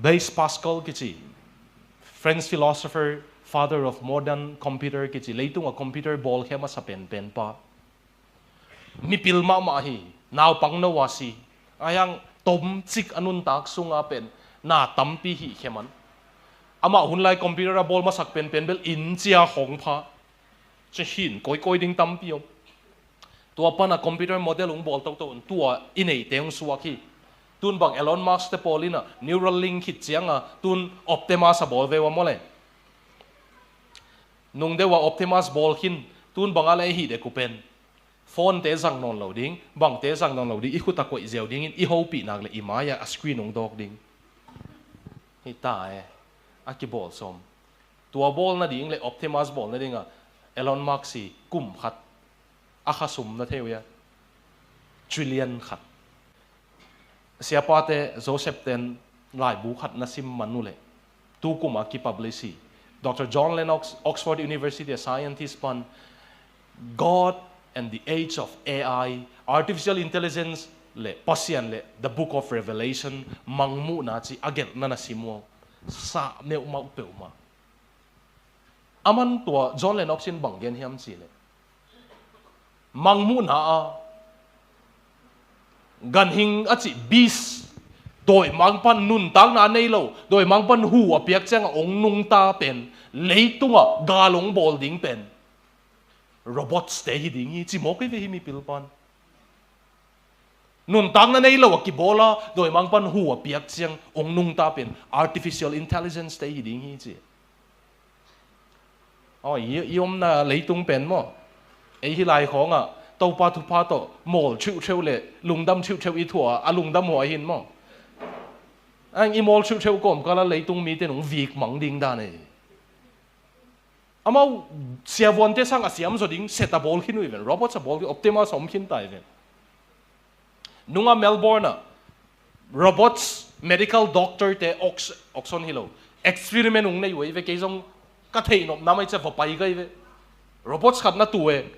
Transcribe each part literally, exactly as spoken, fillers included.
Blaise Pascal kici, French philosopher, father of modern computer kici, leitung a computer bawlkhia masa penpen pa. Mipil mahmah hi, naupang no a si. Ahi hang tomcik a nuntak sunga pen na tampi hih khia man. Amah hun lai computer a bawl masak penpen bel inn cia hong pha. Ci hin kawikawi ding tampi om. Tua pana computer model hong bawl toto un, tua i neihte hong suak hi. Tun bang Elon Musk te pawl in a Neuralink khit cianga tun Optimus a bawl ve ua maw le. Nung deuh a Optimus bawl khin, tun bang a le i hih dek uh pen phone te zang nawn lo ding, bangte zang nawn lo ding, i khut a koih ziau dingin i hopih nak le i mai-ah a screen hong dawk ding. Hi ta e, a kibawl sawm. Tua bawl nading le Optimus bawl nadinga Elon Musk hi kum khat a kha sum na thei uh ia, trillion khat. Siapate Joseph ten laibu khat na sim man uh le, tu kum a kipublish hi. Doctor John Lennox, Oxford University a scientist pan, God and the Age of A I, Artificial Intelligence le Pasian le The Book of Revelation, Mangmuhna ci a gelhna na sim uh. Sa meuhmah uh peuhmah. Aman tua John Lennox in bang gen hiam cih leh, Mangmuhna a ganhing a cih beast, dawimangpan nuntakna a nei lo, dawimangpan hu a piak cianga ong nungta pen, leitungah gal ong bawl ding pen robots te hi ding hi ci mawk hi ve hi mipil pan. Nuntakna nei lo a kibawla dawimangpan hu a piak ciang ong nungta pen artificial intelligence te hi ding hi ci. Aw, i, i omna leitung pen maw, ei hi lai khawngah Topa thupha tawh mawl theuhtheuh le lungdam theuhtheuh i thuah a, a lungdam huai hin maw. Ang i mawl theuhtheuh kawmkala leitung mite nung vik mang ding dan ei. Amau siavuante sang a siam zaw ding set a bawl khin uh i ven, robots a bawl khin, Optimus a om khin ta i ven. Nunga Melbourne ah robots medical doctor te ox-, oxon hi lo, experiment ung nei uh i ve, kei zong ka theih nop nam ai cia va pai ka i ve. Robots khat na tu e,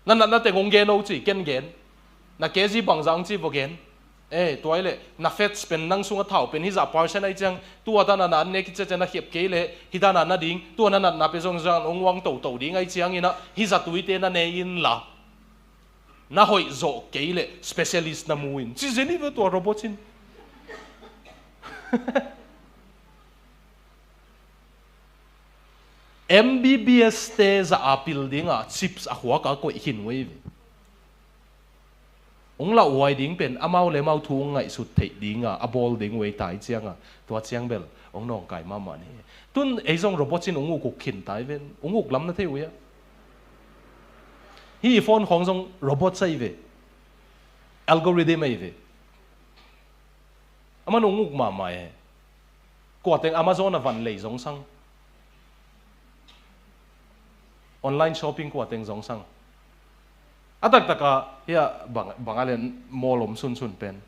na natna teng hong gen o ci, ken gen. Na K G bangzah hong ci va gen. Eh, tua i le, na fats pen nang sunga thau pen hizah percent ai ciang, tua ta na na an ne kicia ciang na khiap kei le, hita na na ding, tua na natna pe zong zang hong uang toto ding ai ciang ina, hizah tuite na ne in la. Na hoih zawh kei le, specialist na mu in. Ci zen i ve tua robot cin. M B B S te zah a pil dinga chips a khuak a koih khin uh i ve. Ong lauhuai ding pen amau le amau thu ong ngaihsut theih dinga a bawl ding uh ei tai cianga, tua ciang bel ong nawngkai mahmah ni. Tun ei zong robot cin ong uk uk khin tai ven, ong uk lam na thei uh ia. Hi i phone khawng zong robot sa i ve. Algorithm a i ve. Aman ong uk mahmah e. Kuateng Amazon a van lei zong sang. Online shopping kuateng zong sang. A taktaka hia bang, banga le mall om sunsun pen.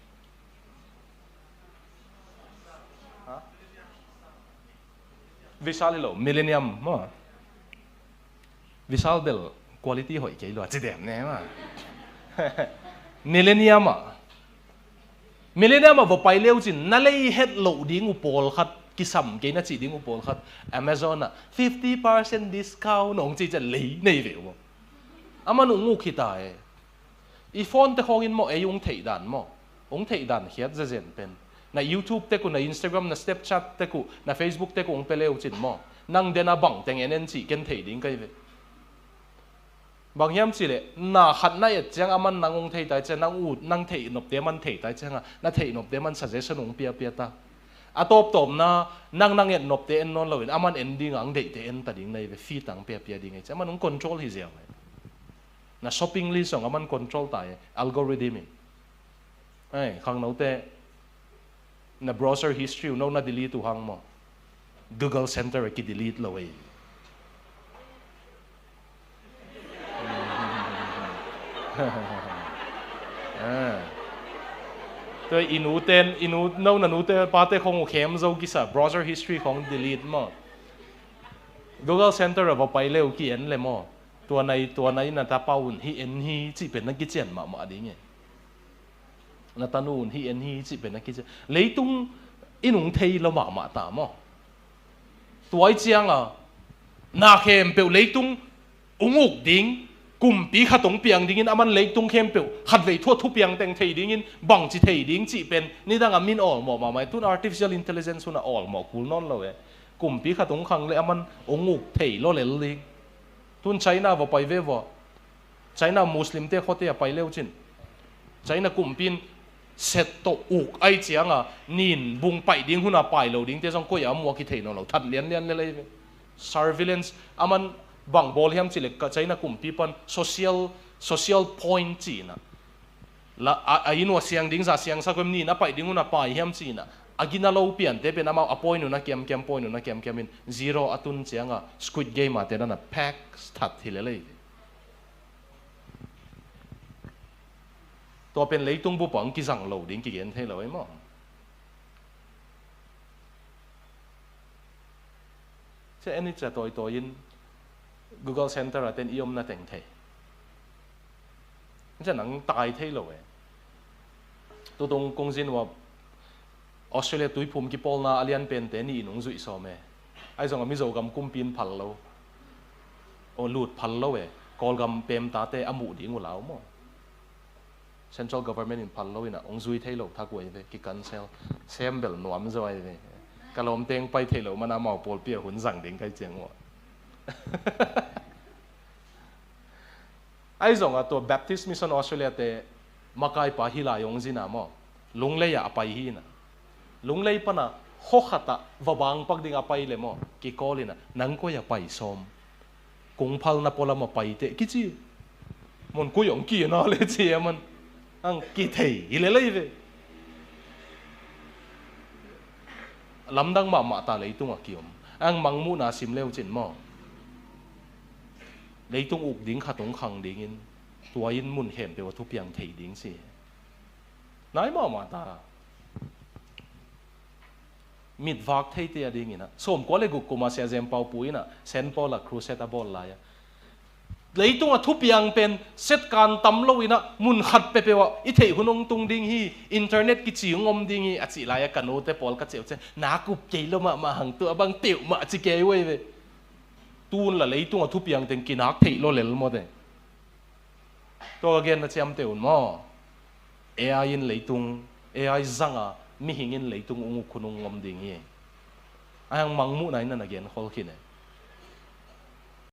Ha? Vishal hi lo, Millennium maw. Vishal bel quality hoih kei lua ci dem ne maw. Millennium ah. Millennium ah va pai leu cin na lei het loh ding uh pawlkhat, kisam kei na cih ding uh pawlkhat, Amazon ah fifty percent discount ong ci cian lei nei ve uh. Aman ung uk hi ta e. I phone te khawngin maw ei ung theih dan maw, ung theih dan khiat zezen pen. Na YouTube tek uh, na Instagram, na Snapchat tek uh, na Facebook tek uh ung pe leu cin maw, nang dena bang teng en en cih ken theih ding kai ve. Bang hiam cih leh, na khat na et ciang aman nang ung thei tai ciang, nang ut, nang theih nopte man thei tai cianga, na theih nopte man suggestion ung pia pia ta. A tawptawpna, nang nang et nopte en nawn loin, aman en dinga ang deihte en ta ding na hi ve, feed ang pia pia ding hi ciang, aman ung control hi ziau hi. Na shopping list zong aman control ta hi, algorithm in. Ai, khangnote, na browser history uh no na delete uh hang maw? Google Center a ki delete lo ei. Ah. Tua i nu ten, i nu, no na nute pate khong uh khem zo kisa, browser history khong delete maw? Google Center a va pai leu ki en le maw? Tua nai, tua nai na tapa un hi en hi cih pen na kician mahmah ding e. Na tanu un hi en hi cih pen a kici. Leitung i nung thei lo mahmah ta maw? Tua i cianga na khempeuh leitung ung uk ding, kumpi khat ung piang dingin aman leitung khempeuh khatvei thuah thupiang teng thei dingin bangci thei ding cih pen nidanga min awlmawh mahmah e. Tun artificial intelligence huna awlmawh kul nawn lo e. Kumpi khat ung khang le aman ung uk thei lo lel ding. Tun China va pai ve vua. China Muslim te khuate a pai leu cin China kumpi in set tawh uk ai cianga nin bung paih ding huna pai lo dingte zong koi a muak hi thei nawn lo, that lianlian lel ei ve. Surveillance aman bang bawl hiam cih le ka China kumpi pan social, social point cihna la a, a inn uh a siang ding za siangsak uh em, nin a paih ding huna pai hiam cihna a gina lo piante pen amau a point uh na kiamkiam, point uh na kiamkiam in zero a tun cianga Squid Game a te dana pack that hi lel ei ve. Tua pen leitung bup ah ang kizang lo ding kigen thei lo ei maw? Cia en i cia tawitawi in Google Center a ten i omna teng thei. Cia nang tai thei lo e. Tutung kungzin ua Australia tuiphum kipawlna a lian pente nih in ung zuih sawm e. Ahi zong a Mizo gam kumpi in phal lo, aw, lut phal lo e. Kawlgam pemtate a muh ding uh lau maw? Central government in phal lo ina ung zui thei lo thak uh ei ve, ki cancel. Sem bel nuam zaw ei ve. Ka lawmteng pai thei lo mana mau pawlpi a hun zang ding kai ciang uh a. Ahi zong a tua Baptist Mission Australia te makaipa hi lai ong zina maw? Lunglei ah a pai hi ina. Lunglei pana hokhat ah va bangpak ding a pai le maw? Kikawl ina, nang koi a pai sawm? Kung phalna pualam a pai teh kici. Mon koi ong kina le ci a man. Ang kithei hi le lei ve. Lamdang mahmah ta leitung a kiom. Ang mangmuhna sim leu cin maw? Leitung uk ding khat ong khang dingin tua in mun khempeuh a thupiang thei ding si. Nai mahmah ta. Mitvak theite a dingin a sawmkua le guk kuma Sia Zem Pau Pu in a Saint Paul a crusade a bawl lai a, leitung a thupiang pen setkan tam lo in a mun khat peuhpeuh ah i theih hun ong tung ding hi, internet kici ong om ding hi a cih lai a, ka note pawl ka ceuh ciang na kup kei lo mahmah hang, tua bang peuhmah ci kei uh ei ve. Tun la leitung a thupiang teng kinak theih lo lel maw te? Tua ka genna ciamteh un maw? A I in leitung, A I zanga mihing in leitung ung uk hun ung om ding hi. A hang mangmuhna in na na gen khol khin e.